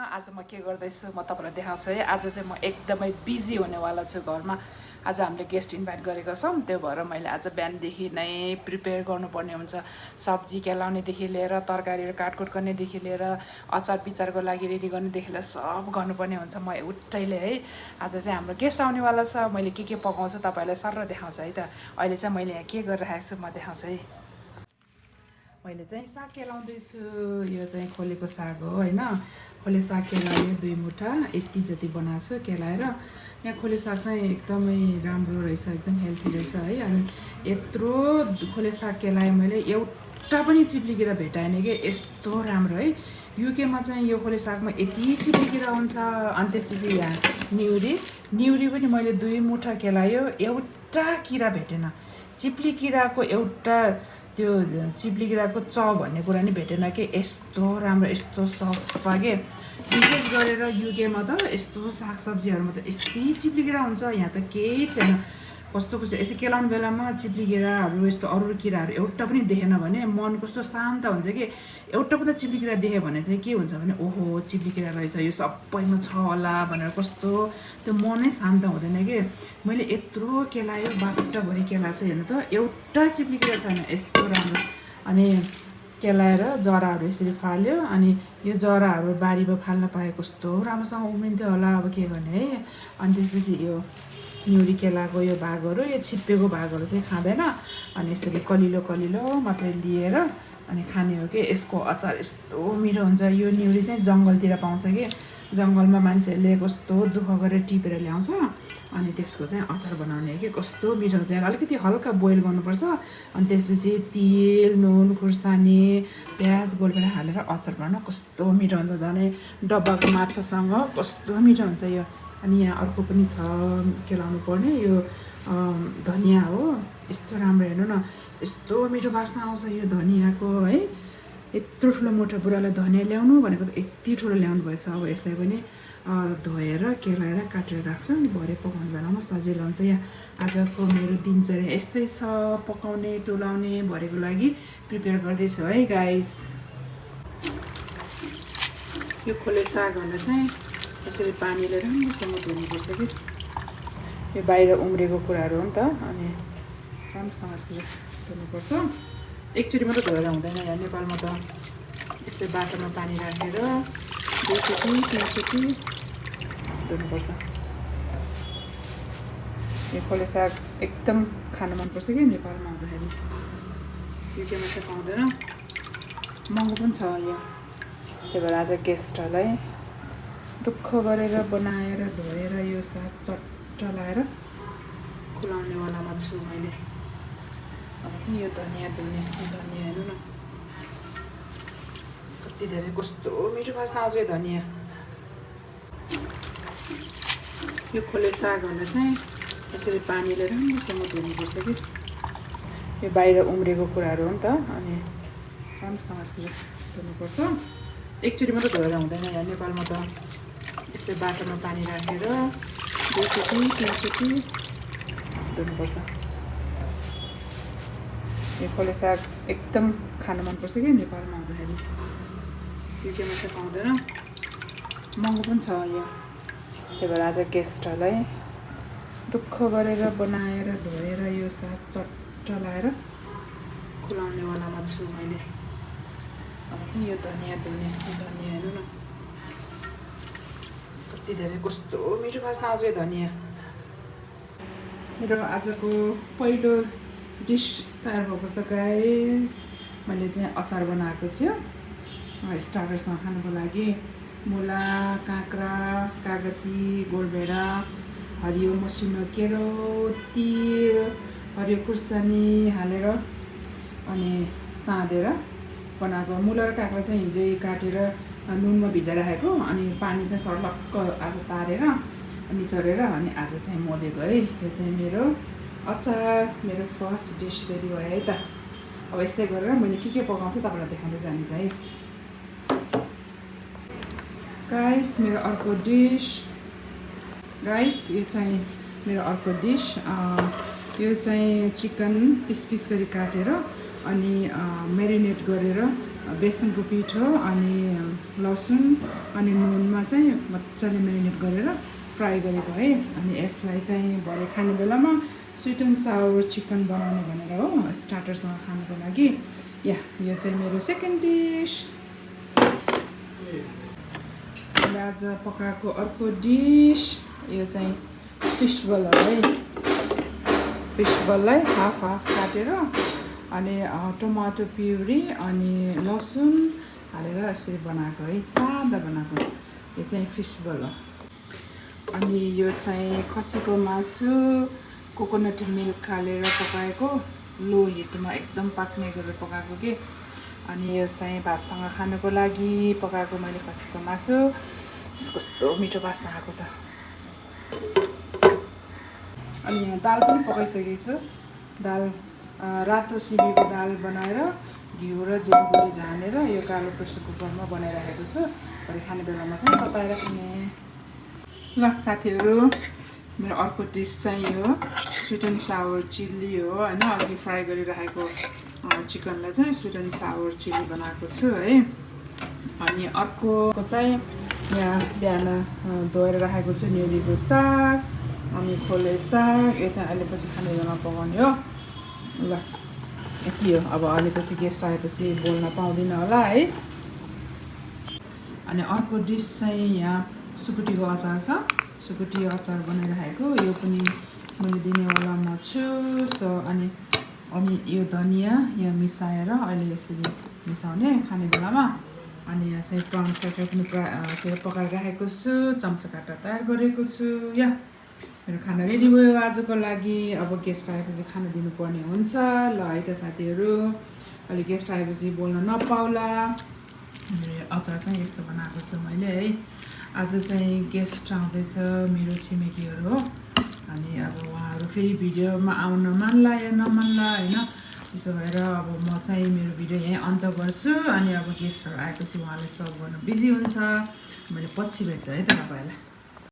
आज म के गर्दैछु म तपाईलाई देखाउँछु है। आज चाहिँ म एकदमै बिजी हुनेवाला छु घरमा। आज हामीले गेस्ट इन्भाइट गरेका छौँ, त्यो भएर मैले आज बिहानदेखि नै प्रिपेयर गर्नुपर्ने हुन्छ। सब्जी केलाउनेदेखि लिएर तरकारीहरू काटकुट गर्नेदेखि लिएर अचार पिचारको लागि रेडी गर्नेदेखि लिएर सब गर्नुपर्ने हुन्छ म एउटैले है। आज चाहिँ हाम्रो गेस्ट आउनेवाला छ, मैले के पकाउँछु तपाईँलाई सरर देखाउँछु है त। अहिले चाहिँ मैले यहाँ के गरिरहेको छु म देखाउँछु है। मैले चाहिँ साग केलाउँदैछु। यो चाहिँ खोलेको साग हो होइन। खोले साग केलायो 2 मुठा यति जति बनाएको छु केलाएर। यहाँ खोले साग चाहिँ एकदमै राम्रो रहेछ, एकदम हेल्थी रहेछ है। अनि यत्रो खोले साग केलाएँ मैले, एउटा पनि चिप्लिकेर भेटाएन कि, यस्तो राम्रो है। युकेमा चाहिँ यो खोले सागमा यति चिप्लिकेर हुन्छ। अनि त्यसपछि यहाँ निउरी पनि मैले 2 मुठा केलायो, एउटा किरा भेटेन। चिप्ली किराको एउटा त्यो चिप्ली किराको भन्ने कुरा नि भेटेन कि, यस्तो राम्रो यस्तो सफा के। विशेष गरेर युकेमा त यस्तो सागसब्जीहरूमा त यस्तै चिप्ली किरा हुन्छ, यहाँ त केही छैन। कस्तो यस्तो केलाउने बेलामा चिप्ली किराहरू यस्तो अरू किराहरू एउटा पनि देखेन भने मन कस्तो शान्त हुन्छ कि। एउटा पनि चिप्ली किरा देख्यो भने चाहिँ के हुन्छ भने, ओहो चिप्ली किरा रहेछ, यो सबैमा छ होला भनेर कस्तो त्यो मनै शान्त हुँदैन कि। मैले यत्रो केलायो, बाटोभरि केला चाहिँ हेर्नु त, एउटा चिप्ली किरा छैन, यस्तो राम्रो। अनि केलाएर जराहरू यसरी फाल्यो, अनि यो जराहरू बारीमा फाल्न पाए कस्तो राम्रोसँग उम्रिन्थ्यो होला, अब के गर्ने है। अनि त्यसपछि यो निउरी केलाको यो भागहरू, यो छिप्पेको भागहरू चाहिँ खाँदैन। अनि यसरी कलिलो कलिलो मात्रै लिएर अनि खाने हो कि। यसको अचार यस्तो मिठो हुन्छ। यो निउरी चाहिँ जङ्गलतिर पाउँछ कि, जङ्गलमा मान्छेहरूले कस्तो दुःख गरेर टिपेर ल्याउँछ, अनि त्यसको चाहिँ अचार बनाउने हो कि। कस्तो मिठो हुन्छ। अलिकति हल्का बोइल गर्नुपर्छ, अनि त्यसपछि तेल नुन खुर्सानी प्याज गोलबेर हालेर अचार बनाउनु कस्तो मिठो हुन्छ। झनै डब्बाको माछासँग कस्तो मिठो हुन्छ यो। अनि यहाँ अर्को पनि छ केलाउनु पर्ने, यो धनियाँ हो। यस्तो राम्रो हेर्नु न, यस्तो मिठो बास्ना आउँछ यो धनियाँको है। यत्रो ठुलो मोटो बुढालाई धनियाँ ल्याउनु भनेको त यति ठुलो ल्याउनु भएछ। अब यसलाई पनि धोएर केलाएर काटेर राख्छु, अनि भरे पकाउने बेलामा सजिलो हुन्छ। यहाँ आजको मेरो दिनचर्या यस्तै छ, पकाउने तुलाउने भरेको लागि प्रिपेयर गर्दैछु है गाइस। यो खोले सागहरूलाई चाहिँ यसरी पानीले राम्रोसँग धुनुपर्छ कि, यो बाहिर उम्रेको कुराहरू हो नि त। अनि राम्रोसँग यसरी धुनुपर्छ, एकचोटि मात्रै धोएर हुँदैन। यहाँ नेपालमा त यस्तै बाटोमा पानी राखेर 2-3 चोटि धुनुपर्छ। यो खोले साग एकदम खान मनपर्छ कि नेपालमा आउँदाखेरि। युकेमा चाहिँ पाउँदैन, महँगो पनि छ यो। त्यही भएर आज गेस्टहरूलाई दुःख गरेर बनाएर धोएर यो साग चट्ट लाएर खुलाउनेवालामा छु मैले। अब चाहिँ यो धनियाँ धनियाँ हेर्नु न, कति धेरै कस्तो मिठो बास्ना आउँछ यो धनियाँ। यो खोले सागहरूलाई चाहिँ यसरी पानीले राम्रोसँग धुनुपर्छ कि, यो बाहिर उम्रेको कुराहरू हो नि त। अनि राम्रोसँग यसरी धुनुपर्छ, एकचोटि मात्रै धोएर हुँदैन। यहाँ नेपालमा त यस्तै बाटोमा पानी राखेर 2-3 चोटि धुनुपर्छ। यो खोले साग एकदम खान मनपर्छ कि नेपालमा आउँदाखेरि। युकेमा चाहिँ पाउँदैन, महँगो पनि छ यो। त्यही भएर आज गेस्टहरूलाई दुःख गरेर बनाएर धोएर यो साग चट्ट लाएर खुलाउनेवालामा छु मैले। अब चाहिँ यो धनियाँ हेर्नु न, कति धेरै कस्तो मिठो बास्ना आउँछ यो धनियाँ। मेरो आजको पहिलो डिस तयार भएको छ गाइस। मैले चाहिँ अचार बनाएको छु स्टार्टरसँग खानुको लागि। मुला, काँक्रा, कागती, गोलभेडा, हरियो मसिनो केरो, तिल, हरियो खुर्सानी हालेर अनि साँधेर बनाएको। मुला र काँक्रा चाहिँ हिजै काटेर नुनमा भिजाइराखेको, अनि पानी चाहिँ सर्लक्क आज तारेर निचोरेर अनि आज चाहिँ मोलेको है। यो चाहिँ मेरो अचार, मेरो फर्स्ट डिस रेडी भयो है त। अब यस्तै गरेर मैले के पकाउँछु तपाईँलाई देखाउँदै जान्छ है गाइस। मेरो अर्को डिस गाइस, यो चाहिँ मेरो अर्को डिस। यो चाहिँ चिकन पिस गरी काटेर अनि मेरिनेट गरेर बेसनको पिठो अनि लसुन अनि नुनमा चाहिँ मजाले मेरिनेट गरेर फ्राई गरेको है। अनि यसलाई चाहिँ भरे खाने बेलामा स्विट एन्ड सावर चिकन बनाउने भनेर हो, स्टार्टरसँग खानुको लागि। यो चाहिँ मेरो सेकेन्ड डिस। आज पकाएको अर्को डिस यो चाहिँ फिस बल हो है। फिस बललाई हाफ काटेर अनि टमाटो प्युरी अनि लसुन हालेर यसरी बनाएको है, सादा बनाएको। यो चाहिँ फिस बल हो। अनि यो चाहिँ खसीको मासु कोकोनट मिल्क हालेर पकाएको, लो हिटमा एकदम पाक्ने गरेर पकाएको कि। अनि यो चाहिँ भातसँग खानुको लागि पकाएको मैले खसीको मासु। कस्तो मिठो बास्ना आएको छ। अनि यहाँ दाल पनि पकाइसकेको छु। दाल रातो सिमीको दाल बनाएर घिउ र जिम्बुरी झानेर यो कालो प्रेसर कुकरमा बनाइराखेको छु। भरे खाने बेलामा चाहिँ तताएर खाने। ल साथीहरू, मेरो अर्को डिस चाहिँ यो स्विट एन्ड सावर चिल्ली हो होइन। अघि फ्राई गरिराखेको चिकनलाई चाहिँ स्विट एन्ड सावर चिल्ली बनाएको छु है। अनि अर्को चाहिँ यहाँ बिहान धोएर राखेको छु न्युलीको साग अनि खोले साग। यो चाहिँ अहिले पछि खाने बेलामा पकाउने हो। ल यति हो। अब अहिले पछि गेस्ट आएपछि बोल्न पाउँदिनँ होला है। अनि अर्को डिस चाहिँ यहाँ सुकुटीको अचार छ। सुकुटी अचार बनाइराखेको, यो पनि मैले दिनेवाला म छु। अनि यो धनियाँ यहाँ मिसाएर अहिले यसरी मिसाउने खाने बेलामा। अनि यहाँ चाहिँ प्राउन फ्राई पनि पकाएर राखेको छु, चम्चा काटेर तयार गरेको छु। या मेरो खाना रेडी भयो आजको लागि। अब गेस्ट आएपछि खाना दिनुपर्ने हुन्छ। ल है त साथीहरू, अहिले गेस्ट आएपछि बोल्न नपाउला। अचार चाहिँ यस्तो बनाएको छु मैले है। आज चाहिँ गेस्ट आउँदैछ मेरो छिमेकीहरू हो। अनि अब उहाँहरू फेरि भिडियोमा आउन मान्ला या नमान्ला होइन। त्यसो भएर अब म चाहिँ मेरो भिडियो यहीँ अन्त गर्छु। अनि अब गेस्टहरू आएपछि उहाँलाई सर्भ गर्न बिजी हुन्छ। मैले पछि भेट्छु है त तपाईँलाई।